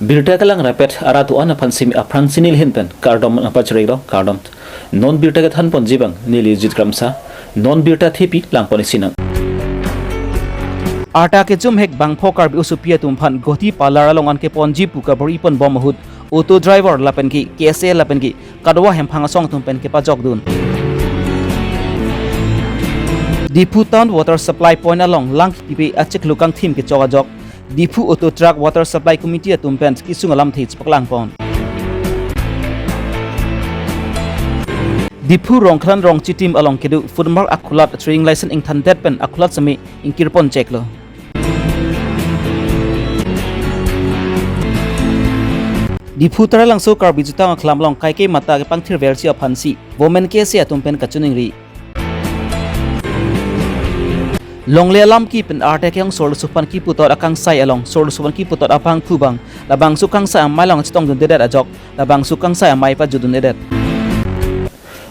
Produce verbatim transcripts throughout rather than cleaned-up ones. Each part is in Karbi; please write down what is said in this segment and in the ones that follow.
Birta kelang rapet arat do-an aphan simi aphrangsi neli ahin pen kardom nangpachirilo, kardom. Non birta kethan ponji abang neli Jit Kramsa, non birta thepi lang pon-ik sinang. Arta kejumhek bangpho Karbi osopi atum aphan Guwahati parlour along an keponji pu kabor-i ponbom ahut auto driver lapen ke K S A lapen ke Katwa Hemphang Asong atum pen kepajokdun. Diphu Town Water Supply Point along lang kipipe achiklo kangthim kechok ajok Diphu Auto Truck Water Supply Committee atum pen kesung alamthe chepaklang pon. Diphu Rongkhlan Rongchitim along kedo footmark akhulat trading license ingthandet pen akhulat seme ingkir pon cheklo. Diphu Taralangso Karbi Jutang Aklam along kaike mata kepangthirverji aphansi Women K S A atum pen kachiningri. Longle alam kipen arte keong sorlo supan kiputot akangsai along sorlo supan kiputot abangphu abang labangso kangsai amei along chetongdundedet ajok labangso kangsai amei pajutdundedet.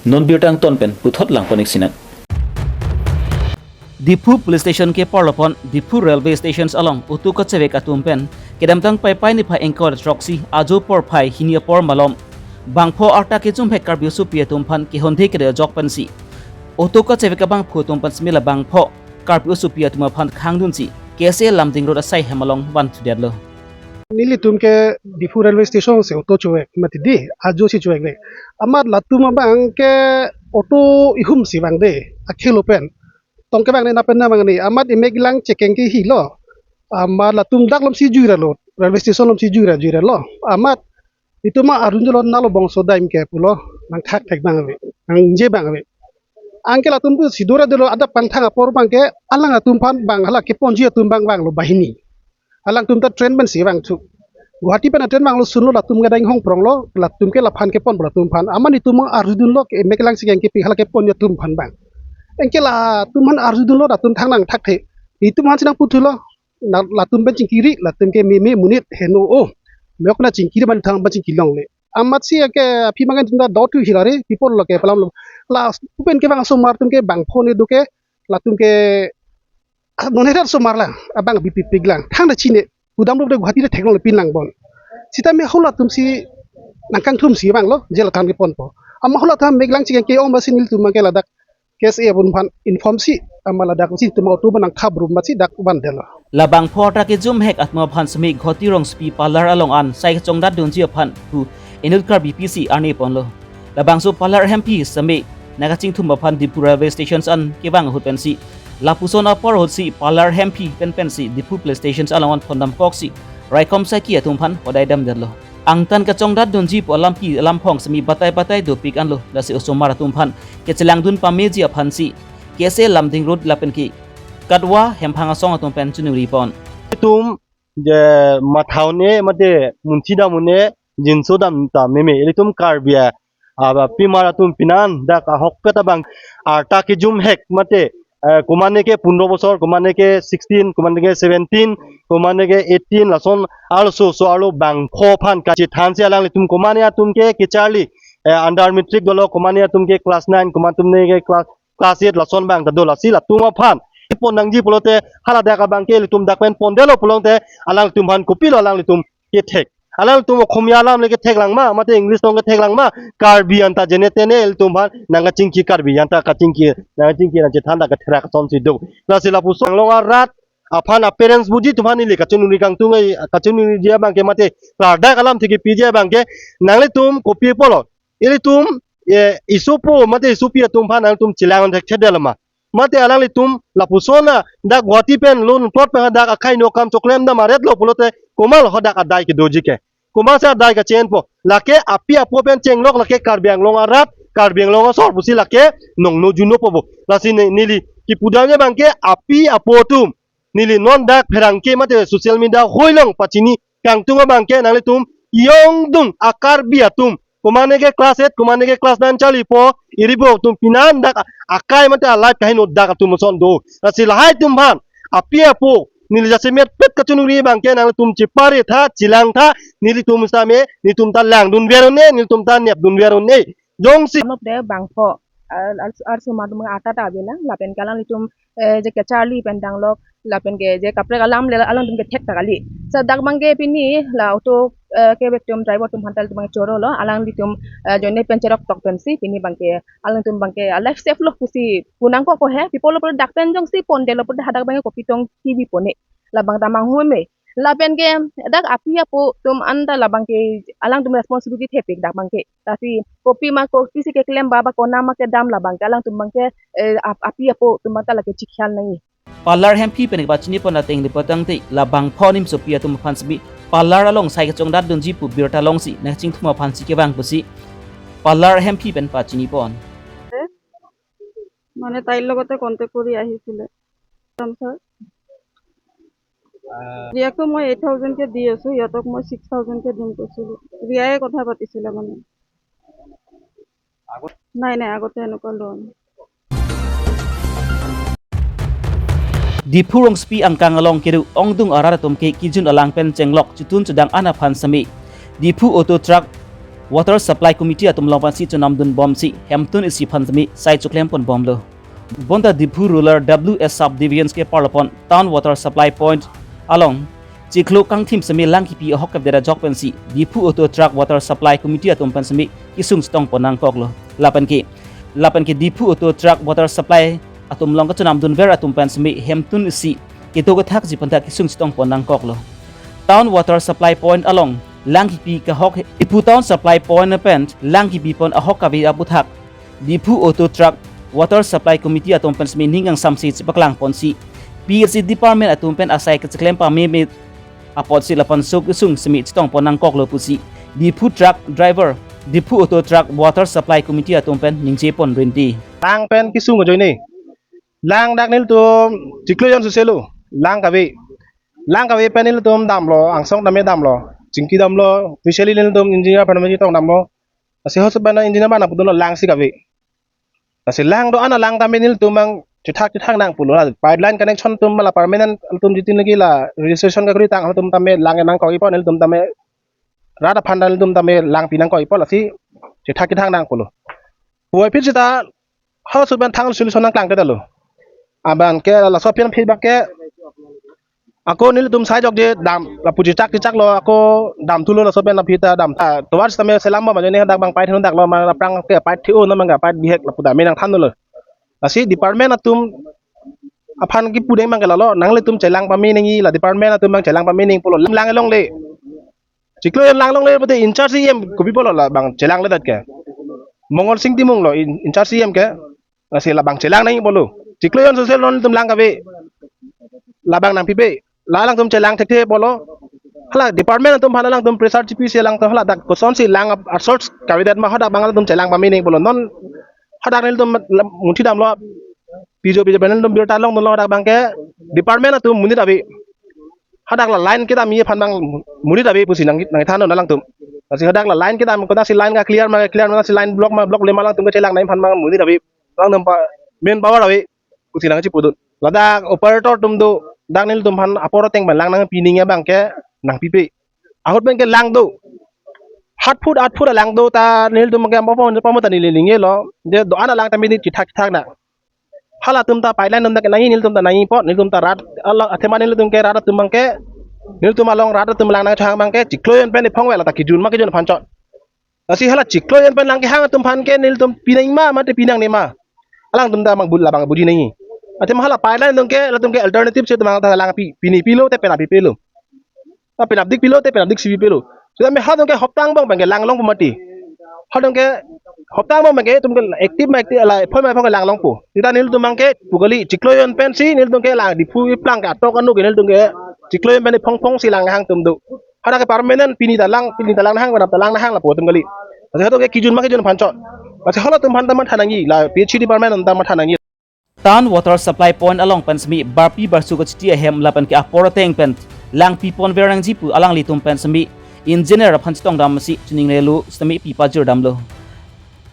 Non birta angton pen puthot lang pon-ik sinang. Diphu Police Station keparlo pon Diphu Railway Stations along auto kachevek atum pen kedamtang Paipai niphai ingkoi ra throksi ajo porphai hini apor malom bangpho arta kejumhek Karbi osopi atum aphan kehondhe kedo ajok pensi auto kachevek abangphu atum pen simi labangpho Karbi osopi atum aphan khangdunsi K S A Lumding Road asai hem along vanthudetlo. Nelitum ke Diphu Railway Station si auto chevek mati di, ajo si chevek de. Amat latum abang ke auto ihum si vangde, akhelo pen. Tong kevang ne napen na vang ne, amat emek lang chekeng ke hilo. Amat latum dak lom si juira lo, railway station lom si juira juira lo. Amat itum ma arjudunlo nalo bangso dam ke pulo, nangthakthek abang ave, nangje abang ave. Anke latum pu sidora dolo adap pangthang apor abang ke alang atum aphan abang hala keponji atum abang vanglo banghini. Alangtum ta train pensi vangthu. Guwahati pen train vanglo sunlo latum ke dang hongpronglo, latum ke laphan kepon latum aphan. Amat itum ma arjudunlo ke emek lang chekeng kipi hala kepon atum aphan abang. Anke latum aphan arjudunlo latum thang nangthakthe. Itum aphan si nangputhulo. Na, latum pen chingkiri, latum ke meme monit heno o. Meyok na chingkiri man thang pen chingkiri longle. Amatsi ke aphi mangan tunda dot tu hilare, people lo ke palam lo. Last, upen kevang asomar atum ke bangpho ne do ke, latum ke, ah, non herat asomar lang, abang bipipik lang. Thang da chine, kudam rup de Guwahati de theklong le pin lang bon. Sitame halatum si nangkangthum si vanglo, jail than keponpo. Amat halatum emek lang chekeng ke-ong abang si nelitum ke ladak K S A atum aphan inform si, amat ladak si itum auto abang nangthap rum amatsi dak vandetlo. Labangpho arta kejumhek atum aphan semi Guwahati Rongsopi parlour along an sai kachongdatdunji aphan pu inut Karbipi si arni ponlo. Labangso parlour hemphi semi nangkachingthum aphan Diphu railway stations an kevang ahut pensi lapuson apor ahutsi parlour hemphi pen pensi Diphu police stations along an phondamkoksi raikom saiki atum aphan hodai damdetlo. Angtan kachongdatdunji pu alampi alamphong semi batai batai dopik anlo, lasi osomar atum aphan kechelangdun pameji aphansi K S A Lumding Road lapen ke Katwa Hemphang Asong atum pen chiningri pon. Itum je matha un-e mate munthi dam un-e jinso dam ta meme, ilitum Karbi a, a, pimar atum pinan dak ahokpet abang arta kejumhek mate, eh, komane ke pondro bosor, komane ke sixteen, komane ke seventeen, komane ke eighteen, lason arloso so arlo bangpho aphan kachethansi alanglitum komane atum ke kecharli, eh, under matric dolo, komane atum ke class nine, komane atum ne ke class, class eight lason abang ta do, lasi latum aphan pon nangji pulote haladak abang ke ilitum dak pen pondetlo pulote alangtum aphan kopilo alanglitum kethek? Alangtum Okhomia alam le kethek lang ma, mate English along kethek lang ma, Karbi anta jene tene ilitum aphan nangkachingki, Karbi anta kachingki, nangkachingki nangchethan dak ketherak asonsi do. Lasi lapuson along arat aphan a-parents buji atum aphan ili kachiningri kangtung ai, kachiningri dia abang ke mate klardak alamthe kepi dia abang ke nanglitum kopi pulo. Ilitum, eh, isopo mate isopi atum aphan nangtum chelang thekthedetlo ma? Mate alanglitum lapuson a dak Guwahati pen lun plot pen dak akhei no kam choklem dam aretlo pulote komat hadak adai kedoji ke? Komatsi adai kachenpo? Lake api apo pen chenglok lake Karbi Anglong arat, Karbi Anglong asor pusi lake nongno juno pobo. Lasi ne, neli kipudamji abang ke api apo atum, neli non dak pherangke mate social media hoilong pachini kangtung abang ke nanglitum iyong dung a-Karbi atum, komane ke class eight, komane ke class nine charlipo, iribo atum pinan dak akai mate a-life kaheno dak atum ason do. Lasi lahai atum aphan api apo neli jasemet pet kachiningri abang ke nanglitum chepare tha, chelang tha, nelitum same, nelitum ta langdunver un-e, nelitum ta nepdunver un-e. Jongsi. Alop de bangpho, ar, ar, arloso atum arta ta ave lang, lapen ke alanglitum, eh, je kecharli pen danglok, lapen ke je kaprek alam le alangtum kethek ta kali. Sa dak abang ke pini la auto eh, cab atum driver atum aphan ta ilitum abang choro lo, alanglitum, eh, ajoine pen cherok tok pensi pini abangke alangtum abangke, ah, life save lo pusi pu nangkok ko he, pi apotlo pulote dak pen jongsi pondetlo pulote hadak abangke kopi tong kibi pone, labang ta manghu me. Lapen ke dak api apo atum anta labangke alangtum responsibility thepik dak abangke. Lasi kopi ma kopisi keklem ba ba konat ma kedam labangke alangtum abangke, eh, ap-, api apo atum anta lake chikhel nangji. Palar hemphi pen pachini pon ateng di potang te labang phonim sopi atum aphan semi palar along sai kachongdat dunji pu birta longsi nangchingthum aphan si kevang pusi palar hemphi pen pachini pon. মানে তাইৰ লগতে কণ্টেক্ট কৰি আহিছিলে। ছাৰ, ৰিয়াকো মই এইট থাউজেণ্ডকে দি আছোঁ, সিহঁতক মই ছিক্স থাউজেণ্ডকে দিম কৈছিলোঁ। ৰিয়াই কথা পাতিছিলে মানে। নাই, নাই, আগতে এনেকুৱা লোৱা নাই। Diphu rongsopi angkang along kedo ongdung arat atum ke kijun alang pen chenglok chitun chedang an aphan semi Diphu Auto Truck Water Supply Committee atum along pensi chonamdun bomsi hemtun isi aphan semi sai choklem pon bomlo. Bonta Diphu Rural W S Sub Divisions ke parlopon Town Water Supply Point along chiklo kangthim semi lang kipi ahok kavdet ajok pensi Diphu Auto Truck Water Supply Committee atum pen semi kesung chetong pon nangkoklo. Lapen ke, lapen ke Diphu Auto Truck Water Supply atum along kachonamdunver atum pen semi hemtun isi kedo kethakji aphanta kesung chetong pon nangkoklo. Town Water Supply Point along lang kipi kahok, Diphu Town Supply Point pen lang kipi pon ahok kave aputhak Diphu Auto Truck Water Supply Committee atum pen semi ning kangsamsi chepaklang ponsi P H E department atum pen asai kacheklem pameme apotsi lapuson kesung semi chetong pon nangkoklo pusi Diphu Truck Driver, Diphu Auto Truck Water Supply Committee atum pen ningje pon rinti. Lang pen kesung ajoine, lang dak nelitum chiklo jon suse lo, lang kave. Lang kave pen nelitum damlo, angsong tame damlo, chingki damlo, officially nelitum engineer aphan tame chetong damlo. Lasi halaso pen engineer aphan nangpudunlo lang si kave. Lasi lang do-an alang tame nelitum abang chethak chethak nang pulo. Pipeline connection atum la permanent atum jitin lagi la registration kakuri tang atum tame lang nangkok-i apot nelitum tame rat aphan ta nelitum tame lang pi nangkok-i apot lasi chethak chethak nang pulo. Puvoiphit seta halaso pen thang solution nangklang te ta lo. Abang ke laso pen phit abang ke ako nelitum sai jokje dam lapu chechak chechaklo, ako dam thulo laso pen aphi ta dam ta tovar sitame selam ba majo ne dak abang pait heno daklo ma aphrang ke pait thi-o na abang ke pait bihek lapu dam nangthanlo. Lasi department atum aphan kipudeng abang ke lalo nanglitum chelang pame nangji, la department atum abang chelang pame nang pulo, lang longle. Chiklo jon lang longle pote in charge E M kopi pulo labang chelangledet ke. Mongol Sing Timung lo in, in charge E M ke. Lasi labang chelang nangji pulo. Chiklo jon sose lo nelitum lang kave. Labang nangpipe. La alangtum chelang thekthe pulo. Hala department atum aphan alangtum pressure chipisi alangtum hala dak kosonsi lang ap-, arsot kavedet ma hadak abang alangtum chelang pame nang pulo. Non hadak nelitum lam-, munthi damlo. Pijo pijo pen nelitum birta longdunlo hadak abang ke department atum monit ave. Hadak la line kedamji aphan abang monit ave pusi nang, nangthanlo alangtum. Lasi hadak la line kedam, konatsi line ka clear ma clear, konatsi line block ma block le ma alangtum kachelang nangji aphan abang monit ave. Alangtum pa main power ave pusi nangchipudun. Ladak operator atum do, dak nelitum aphan apor ateng pen lang nangpi nangji abang ke nangpipe. Ahut pen ke lang do. Hat foot, aat foot alang do ta nelitum abang ke pamo pamo ta neli ningjelo. Je do-an alang tame ni chethak chethak nang. Halatum ta pipeline atum ta kenangji nelitum ta nangji apot, nelitum ta rat, ala, athema nelitum ke rat atum abang ke, nelitum along rat atum lang nangchehang abang ke, chiklo jon pen iphong vela ta kijun ma kijun aphan chot. Lasi hala chiklo jon pen lang kehang atum aphan ke nelitum pi nangji ma, mate pi nangne ma. Alangtum ta abang bul-, labang buji nangji. Athema hala pipeline atum ke, latum ke alternative si atum abang ta lang pi, pini pilo, te penap pipelo. Ta penapdik pilo, te penapdik si pipelo. Sitame hadak ke hopta angbong abang ke lang longpo mati. Hadak ke hopta angbong abang ke itum ke active ma active la iphong ma iphong ke lang longpo. Seta nelitum abang ke pu kali chiklo jon pensi nelitum ke lang Diphu iplang ke atok anu ke nelitum ke chiklo jon pen iphong phong si lang hang atum do. Hadak ke permanent pini ta lang, pini ta lang hang, penap ta lang hang lapu atum kali. Lasi hadak ke kijun ma kijun aphan chot. Lasi halatum aphan ta matha nangji, la P H E department atum ta matha nangji. Town Water Supply Point along pen semi barpi barsu kachiti ahem lapen ke apor ateng pen lang pi ponver nangji pu alanglitum pen semi engineer aphan chetong damsi chiningrelo semi pi pajir damlo.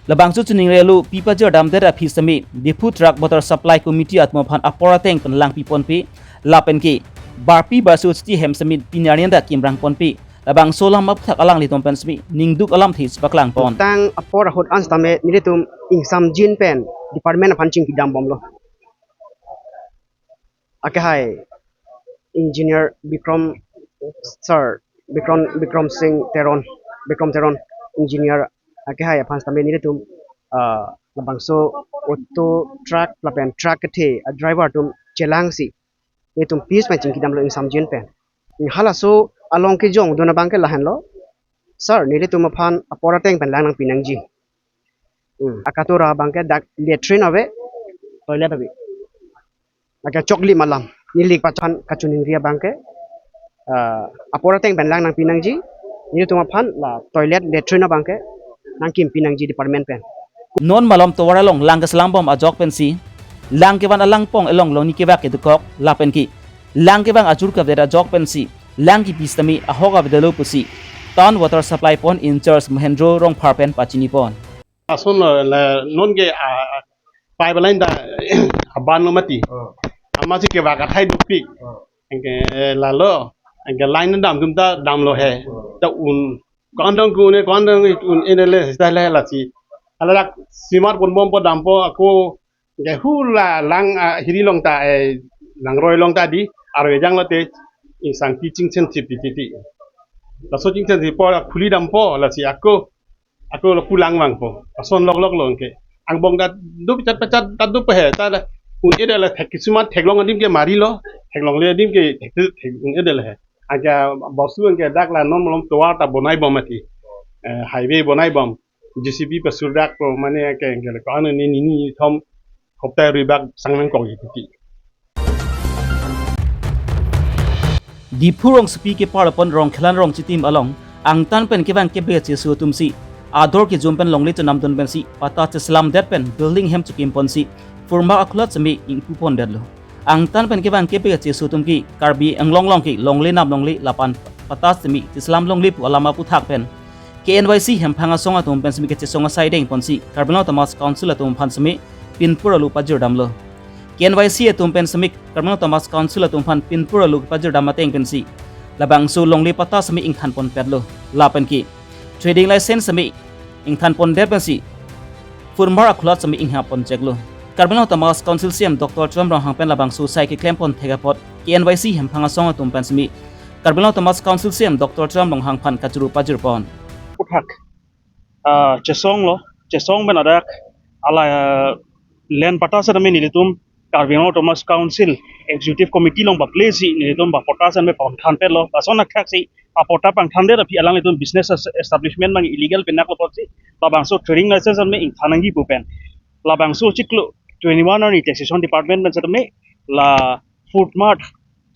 Labangso chiningrelo pi pajir damdet aphi semi Diphu Truck Water Supply Committee atum aphan apor ateng pen lang pi ponpe lapen ke barpi barsu kachiti ahem semi pini arni anta kimrang ponpe. Labangso alam aputhak alanglitum pen semi ningduk alamthe si paklang pon. Tang apor ahut an sitame nelitum ingsamjin pen department aphan chingki dam bomlo. Akehai Engineer Bikram sir Bikram, Bikram Singh Teron, Bikram Teron engineer akehai aphan sitame nelitum, ah, labangso auto truck lapen truck kethe a-driver atum chelangsi nelitum peace pen chingkidamlo ingsamjin pen. Halaso along kejongdun abangke lahenlo. Sir, nelitum aphan apor ateng pen lang nangpi nangji. Hmm. Akatora abangke dak latrine ave, toilet ave. Lake choklim alam. Neli pachan kachiningri abangke, ah, apor ateng pen lang nangpi nangji. Nelitum aphan la toilet latrine abangke nangkimpi nangji department pen. Non malom tovar along lang keselam bom ajok pensi, lang kevan alangpong along longni kevak kedukok lapen ke lang kevang ajur kave ajok pensi lang kipi sitame ahok avedetlo pusi Town Water Supply pon in-charge Mohendro Rongphar pen pachini pon. Ason lo, la, non ke, ah, pipeline ta aban lo mati. Oh. Amatsi kevak athai dopik. Oh. Anke, eh, lalo. Anke line dam atum ta damlo he. Oh. Ta un. Kondong ku ne, kondong un-e le, sita le lasi. Hala dak simat ponbompo dampo ako. Anke hula lang, ah, hiri along ta, eh, langroi along ta di. Arve janglo te. Ingsangpi chingchen thip titi. Laso chingchen thippo khuli dampo lasi ako. Ako lo pulang vangpo. Ason loklok lo anke. Angbong ta do pachat pachat ta dopo he. Ta da un-edet le thek kisuman theklong adim ke marilo. Theklongle adim ke thek, thek un-edet le he. Anke bostu anke dak la non malom tovar ta bonai bom mati. Eh, highway bonai bom. J C B pasurdak po mane anke anke le ko-an ne nini thom hopta rui bak sang nangkok titi. Diphu rongsopi kepar apon Rongkhelan rongchitim along angtan pen kevang kebe cheso atumsi ador kejum pen longle chonamdun pensi patta cheselamdet pen building hem chokim ponsi purmak akhulat sitame ingpu pondetlo. Angtan pen kevang kebe cheso atum ke Karbi Anglong along ke longle nam longle lapen patta sitame cheselam longle pu alam aputhak pen K N Y C hemphang asong atum pen sitame kachesong asai deng ponsi Karbi Anglong Autonomous Council atum aphan sitame pinpur alu pajir damlo. K N Y C atum pen sitame Karbi Anglong Autonomous Council atum aphan pinpur alu pajir dam ateng pensi labangso longle patta sitame ingthan ponpetlo. Lapen ke trading license sitame ingthan pondet pensi purmak akhulat sitame inghap poncheklo. Karbi Anglong Autonomous Council C E M Doctor Tuliram Ronghang pen labangso asai keklem pon thek apot K N Y C hemphang asong atum pen sitame Karbi Anglong Autonomous Council C E M Doctor Tuliram Ronghang aphan kachuru pajir pon. Puthak, ah, chesong lo, chesong pen ladak, ala, ah, land patta setame nelitum Karbi Anglong Autonomous Council Executive Committee along baplesi nelitum ba patta setame pangthanpetlo, lason athaksi apatta pangthandet aphi alanglitum business es-, establishment abang illegal pinak lo apotsi labangso trading license setame ingthan nangji pu pen. Labangso chiklo twenty-one arni Taxation Department pen setame la Food Mart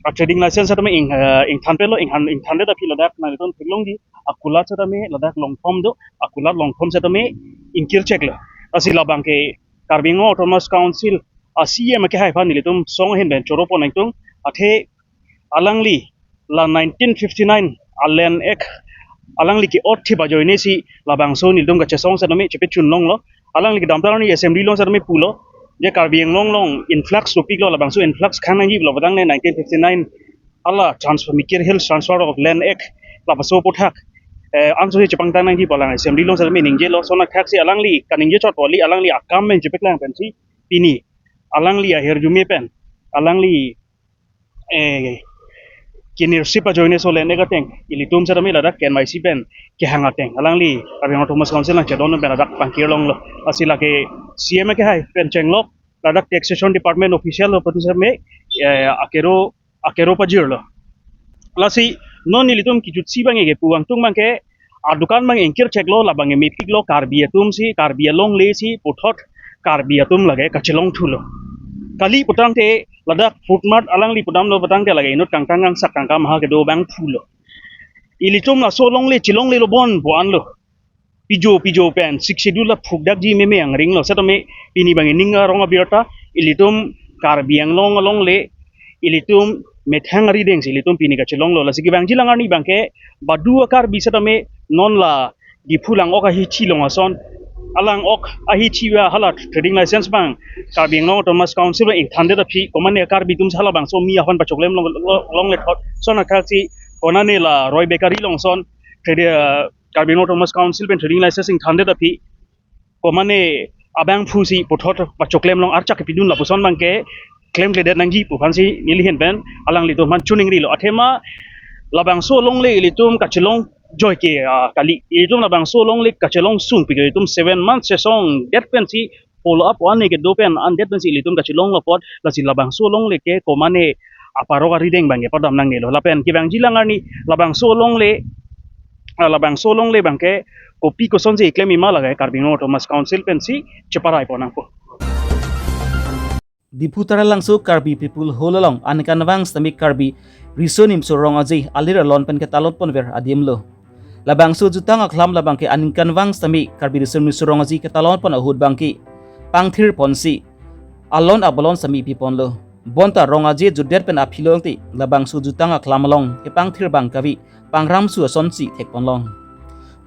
a-trading license setame ing, eh, ingthanpetlo, ingthan, ingthandet aphi ladak nangtum theklongji, akulat setame ladak longthom do, akulat longthom setame ingkircheklo. Lasi labang ke Karbi Anglong Autonomous Council a-C E M akehai aphan nelitum song ahin pen choro pon nangtung, athe alangli la nineteen fifty-nine a-Land Act alangli ke-ot thip ajoinesi labangso nelitum kachesong setame chepechun longlo. Alangli kedamtang arni assembly along setame pulo, je Karbi Anglong along influx topiklo, labangso influx khang nangji pulo, batang ne nineteen fifty-nine ala transfer, Mikir Hills Transfer of Land Act, lapuson aputhak, eh, angsose chepangtang nangji pu alang assembly along setame ningjelo, lason athaksi alangli kaningje chot pu kali, alangli akam pen chepeklang pensi pini alangli ahirjume pen alangli, eh, kinirsip ajoine so Land Act ateng ilitum setame ladak K N Y C pen kehang ateng alangli Karbi Anglong Autonomous Council nangchedon pen ladak pangkir longlo. Lasi lake C E M akehai pen chenglok ladak Taxation Department official lo patu setame, eh, akero, akero pajirlo. Lasi non nelitum kejutsi abang ke pu angtung abang ke adukan abang ingkircheklo, labang mepiklo, Karbi atumsi, Karbi alonglesi puthot Karbi atum lake kachelong thulo. Kali putangte ladak Food Mart alangli pudamlo putangte lake inut kangtang kangsak kangkam ha kedo abang thulo. Ilitum laso longle chelonglelo bon pu anlo. Pijo pijo pen Sixth Schedule aphukdakji meme angringlo setame pini abang ining arong abirta ilitum Karbi Anglong alongle ilitum methang aridengsi ilitum pini kachelonglo. Lasi kevangji lang arni abang ke badu a-Karbi setame non la Diphu lang-ok ahithi along ason, alang-ok ahithi va hala trading license abang Karbi Anglong Autonomous Council va ingthandet aphi komane a-Karbi atum halabangso mi aphan pachoklem long, long, longle thot, lason athaksi konane la Roy Bakery along ason trade, eh, Karbi Anglong Autonomous Council pen trading license ingthandet aphi komane abangphusi puthot pachoklem long archak kepidun lapuson abang ke klemkledet nangji pu aphansi neli ahin pen alanglitum aphan choningrilo. Athema Labangso alongle ilitum kachelong joike, ah, kali. Ilitum labangso alongle kachelong sungpik, ilitum seven months sesong det pensi follow up one ke do pen an det pensi ilitum kachelonglo apot, lasi labangso alongle ke komane aparok arideng abangke padam nangnelo. Lapen kevangji alang arni labangso alongle, ah, labangso alongle abangke kopi kosonsi keklem ima lake Karbi Anglong Autonomous Council pensi cheparai pon nangpo. Diphu Taralangso Karbi People Hall along aningkanvang sitame Karbi Riso Nimso Rong Aje alir alon pen ketalon ponver adimlo. Labangso jutang akhlam labangke aningkanvang sitame Karbi Riso Nimso Rong Aje ketalon pon ahut abangke pangthir ponsi alon abolon sitame piponlo. Bonta Rong Aje jutdet pen aphi along te labangso jutang akhlam along kepangthir abang kave, pangram su asonsi thekponlong.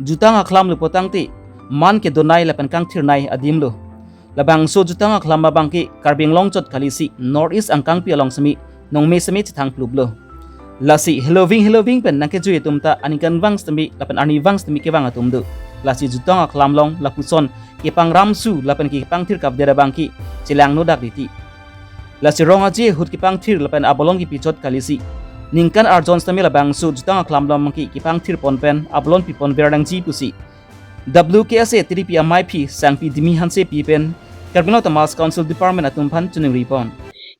Jutang akhlam lo pulotangte man kedonei lapen kangthirnei adimlo. Labangso jutang akhlam abangke Karbi Anglong chot kalisi North East angkangpi along sitame nongme sitame chethang pluplo. Lasi heloving heloving pen nangkejui atum ta aningkanvang sitame lapen arnivang sitame kevang atum do. Lasi jutang akhlam along lapuson kepangram su lapen kepangthir kavdet abangke chelangnodak riti. Lasi Rong Aje ahut kepangthir lapen abolon kepi chot kalisi ningkan arjon sitame labangso jutang akhlam along abangke kepangthir pon pen abolon piponver nangji pusi W K S A T D P amaiphi Sangpi Dimi Hansepi pen Karbi Anglong Autonomous Council Department atum aphan choningri pon.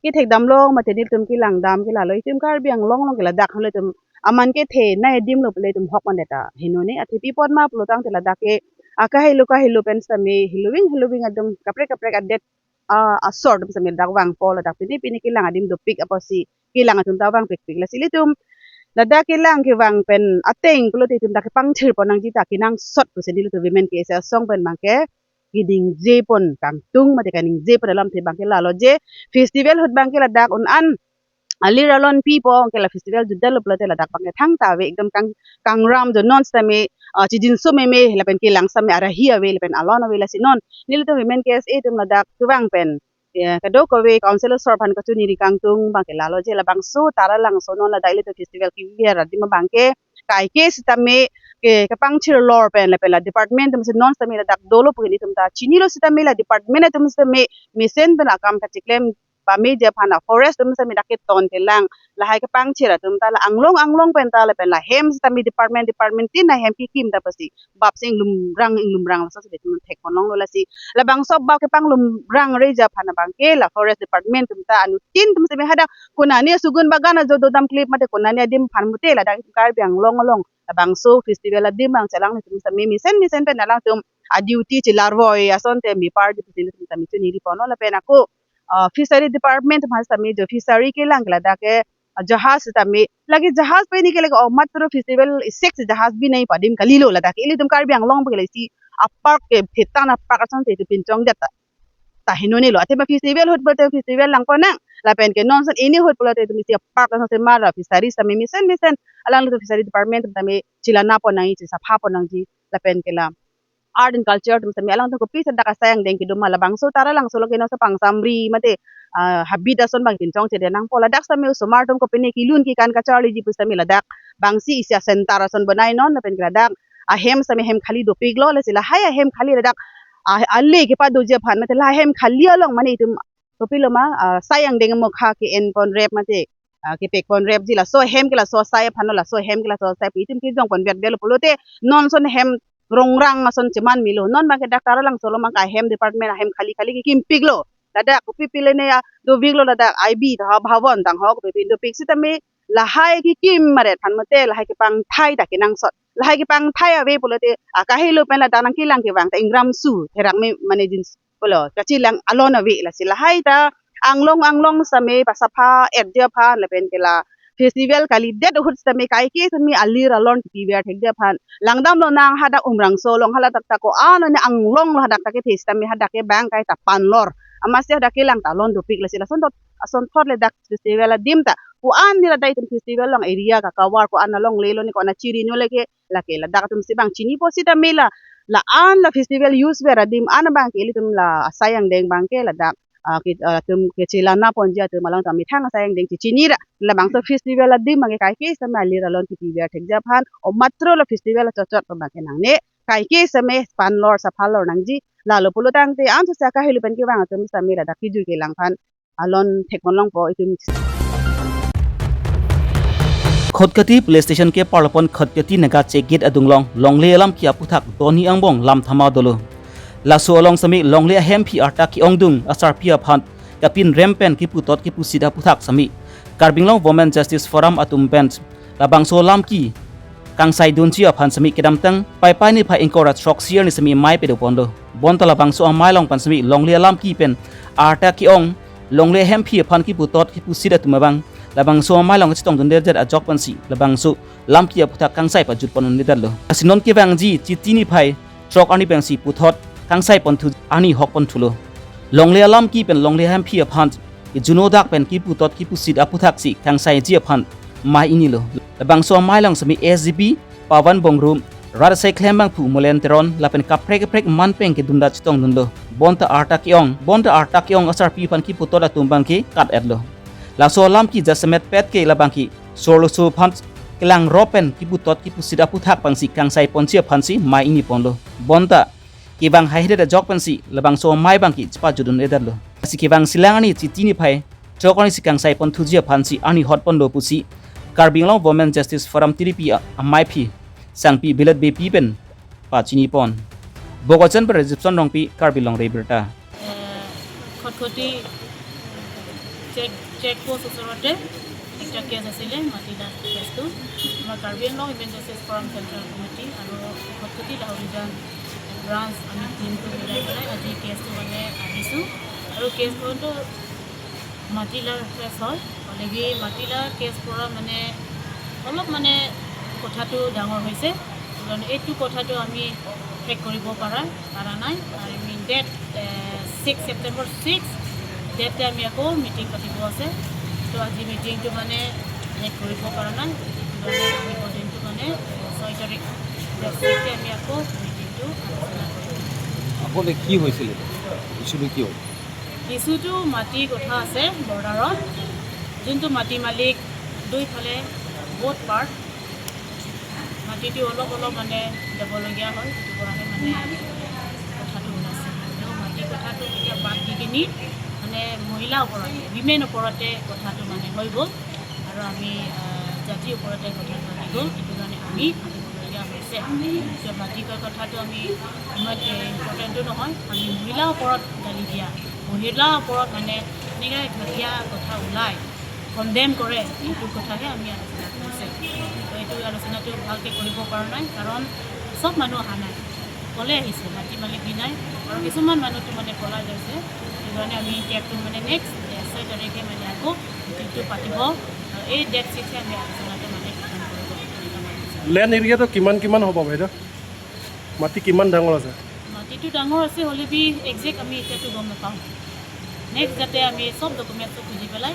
Kethekdam along mate nelitum kelang dam ke lalo, itum Karbi Anglong along ke ladak halo itum aman kethenei adimlo pule itum hok mandeta hinone athepi pon ma pulotangte ladak ke akahelo kahelo pen sitame heloving heloving atum kaprek kaprek adet, ah, asor atum sitame dak vangpo, ladak pini pini kelang adim dopik apotsi kelang atum ta vangpikpik. Lasi ilitum ladak kelang kevang pen ateng pulote itum dak kepangthir pon nangji ta kenangsot pusi nelitum Women K S A asong pen abangke kedingje pon kangtung mate kaningje pon alamthe abangke lalo je festival ahut abangke ladak un-an alir alon pipo, anke la festival jutdetlo pulote ladak abangke thangta ave, ekdom kang, kangram jo non sitame, ah, chijinso meme lapen kelang sitame arahi ave lapen alon ave. Lasi non nelitum Women K S A atum ladak kevang pen, eh, kadokave council asor aphan kachoningri kangtung abangke lalo je labangso Taralangso non ladak ilitum festival kever adim abangke kaike sitame ke kepangthir lor pen lapen la department atum si non sitame ladak dolo pu nelitum ta chinilo, sitame la department atum sitame mesen pen akam kachiklem pameji aphan la forest atum sitame dak keton kelang lahai kepangthir atum ta la anglong anglong pen ta lapen la hem sitame department department tin ahem kekim ta pasi bap si inglumrang inglumrang laso si itum thekponlonglo. Lasi labangso bap kepanglumrangreji aphan abangke la forest department atum ta anuttin atum sitame hadak konane asugun bagan ajo dodam klip mate konane adim aphan mute ladak Karbi Anglong along labangso festival adim abang chelangtum sitame mesen mesen pen alangtum a duty chelarvoi asonte mepar di pusi nelitum sitame choningri ponlo. Lapen ako, ah, fishery department atum sitame jo fishery kelang ke ladak ke, ah, jahaj sitame lake jahaj pen ke lake, oh, matro festival isek si jahaj binei pu adim kalilo, ladak ke ilitum Karbi Anglong pu ke lake si apark ke phetan apark asonte itum pinchongdet ta, ta hinonelo. Athema festival ahut pulote festival lang pon nang lapen ke non ason ini ahut pulote itum isi apark asonte mar la fishery sitame mesen mesen alangtum fishery department sitame chelana pon nangji, chesapha pon nangji lapen ke la art and culture atum sitame alangtum kopi seta dak asai angdeng kedo ma, labangso Taralangso lo ke non ason pangsamri mate, ah, habit ason abang pinchongchede nangpo, ladak sitame osomar atum kopine kelun kekan kacharliji pu sitame ladak abangsi isi a-center ason bonai non lapen ke ladak ahem sitame hem khali dopiklo. Lasi lahai ahem khali ladak, ah, ale kepadoji aphan mate la hem khali along mane itum kopilo ma, ah, sai angdeng mokha ke-en ponrep mate, ah, kepek ponrepji laso hem ke laso sai aphanlo, laso hem ke laso sai pu itum kejong ponvetvetlo pulote non ason hem rongrang ason cheman melo. Non abangke dak Taralangso lo abangke ahem department ahem khali khali kekimpiklo. Ladak kopi pile ne ya dopiklo, ladak I B tha bhavon tangho kopi pin dopik sitame lahai kekim maret aphan mate lahai kepangthai ta kenangsot. Lahai kepangthai ave pulote akahelo pen ladak nangkelang kevang ta ingram su therak me mane jin pulo kachelang alon ave. Lasi lahai ta anglong anglong sitame pasapha etji aphan lapen ke la festival kalidet ahut sitame kaike sitame alir alon kepiver thekji aphan langdamlo nang hadak Umrangso along haladak ta ko-an ne anglong lo hadak ta kethe sitame hadak ke abang kaita panlor amatsi hadak kelang ta alon dopik. Lasi lason thot ason thot le dak festival adim ta ko-an ne ladak itum festival along area kacover ko-an alonglelo ne ko-an chiri no leke lake ladak atum si abang chinipo sitame la la-an la festival use ver adim an abangke ilitum la asai angdeng abangke ladak, ah, ke, ah, atum kechelana ponji atum along tame thang asai angdeng chechinira. Labangso festival adim abangke kaike sitame alir alon kepiver thekji aphan o matro la festival achotchot abangke nangne kaike sitame panlor saphalor nangji. Lalo pulotangte anso si akahelo pen kevang atum sitame ladak kejui kelang aphan alon thekponlongpo itum. Khatkhati Police Station keparlopon Khatkhati Naga check gate adung along longle alam ki aputhak doni angbong lam thama dolo. Laso along semi longle ahemphi arta ke-ongdung asarpi aphan kapinrem pen kiputot kipusit aputhak semi Karbi Anglong Women Justice Forum atum pen labangso alam ki kangsai dunji aphan semi kedamtang Paipai niphai ingkoi ra throksi arni semi amei padoponlo. Bonta labangso amei along pen semi longle alam ki pen arta ke-ong longle ahemphi aphan kiputot kipusit atum abang labangso amei along chetongdundedet ajok pensi labangso alam ki aputhak kangsai pajutpon un-edetlo. Lasi non kevangji Chiti niphai throk arni pensi puthot kangsai ponthu arni hokponthulo. Longle alam ki pen longle ahemphi aphan ijuno dak pen kiputot kipusit aputhaksi kangsaiji aphan amei inilo. Labangso amei along semi S G B Pawan Bongrung, rat asai klembangphu Molen Teron lapen kaprek kaprek manpeng kedunda chetongdunlo. Bonta arta ke-ong, bonta arta ke-ong asarpi aphan kiputot atum abangke kat-etlo. Laso alam ki jasemet pet ke labangke sorloso aphan kelangrop pen kiputot kipusit aputhak pensi kangsai ponji aphansi amei iniponlo. Bonta kevang haihedet ajok pensi labangso amei abangke chepajut un-edetlo. Lasi kevangsi lang arni Chiti niphai throk arnisi kangsai ponthuji aphansi arni hotponlo pusi Karbi Anglong Women Justice Forum T D P a-, ameiphi Sangpi Bilet Beypi pen pachinipon. Bokajan pen Reception Rongpi, Karbi Longri Abirta. এ, Khatkhati check, check post ওচৰতে একটা case আছিলে, মাটিলাৰ কেছটো। আমাৰ Karbi Anglong women justice forum central committee আৰু খটখটি লাহৰিজান ব্ৰাঞ্চ, আমি টিমটো মিলাই পেলাই আজি কেছটো মানে আহিছোঁ। আৰু কেছখনতো মাটিলাৰ কেছ হয়, হ'লেকি মাটিলাৰ কেছ পৰা মানে অলপ মানে কথাটো ডাঙৰ হৈছে, কাৰণ এইটো কথাটো আমি শেষ কৰিব পৰা, পৰা নাই। আই মিন ডেট, এ, ছিক্স, ছেপ্টেম্বৰ ছিক্স ডেটতে আমি আকৌ মিটিং পাতিব আছে। তো আজি মিটিংটো মানে শেষ কৰিব পৰা নাই, সেইটো কাৰণে আমি দিনটো মানে, এ, ছয় তাৰিখ ডেট ছিক্সতে আমি আকৌ মিটিংটো আলোচনা কৰিম। আগতে কি হৈছিলে? ইছ্যুটো কি হ'ল? ইছ্যুটো মাটিৰ কথা আছে বৰ্ডাৰত, যোনটো মাটি মালিক দুইফালে ব'থ পাৰ্ট, মাটিটো অলপ অলপ মানে যাবলগীয়া হয়, সেইটো পৰাহে মানে কথাটো ওলাইছে। আৰু মাটিৰ কথাটো এতিয়া বাদ দি কিনি মানে মহিলাৰ ওপৰত, উইমেন ওপৰতে কথাটো মানে হৈ গ'ল। আৰু আমি, আহ, জাতিৰ ওপৰতে কথাটো আহি গ'ল, সেইটো কাৰণে আমি আহিবলগীয়া হৈছে। এতিয়া মাটিৰ কথাটো আমি ইমান, এ, ইম্পৰ্টেণ্টো নহয়, আমি মহিলাৰ ওপৰত গালি দিয়া, মহিলাৰ ওপৰত মানে এনেকৈ ঘাটিয়া কথা ওলাই কণ্ডেম কৰে, এইটো কথাহে আমি আলোচনা কৰিছে। তো এইটো আলোচনাটো ভালকৈ কৰিব পৰা নাই, কাৰণ চব মানুহ অহা নাই, অকলে আহিছে, মাটি মালিক বি নাই, আৰু কিছুমান মানুহটো মানে পলাই গৈছে। সেইটো কাৰণে আমি এতিয়াতো মানে নেক্সট, এ, ছয় তাৰিখে মানে আকৌ মিটিংটো পাতিব, আৰু এই ডেট ছিক্সে আমি আলোচনাটো মানে খতম কৰিব। লেণ্ড এৰিয়াটো কিমান কিমান হ'ব বাইদেউ? মাটি কিমান ডাঙৰ আছে? মাটিটো ডাঙৰ আছে, হ'লে বি একজেক্ট আমি এতিয়াতো গম নাপাওঁ। নেক্সট যাতে আমি চব ডকুমেণ্টছটো খুজি পেলাই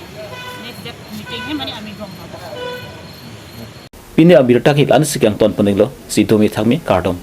নেক্সট ডেট মিটিংহে মানে আমি গম পাব। Pini abirta ke la-ansi kangton poninglo, si domi thakmi, kardom.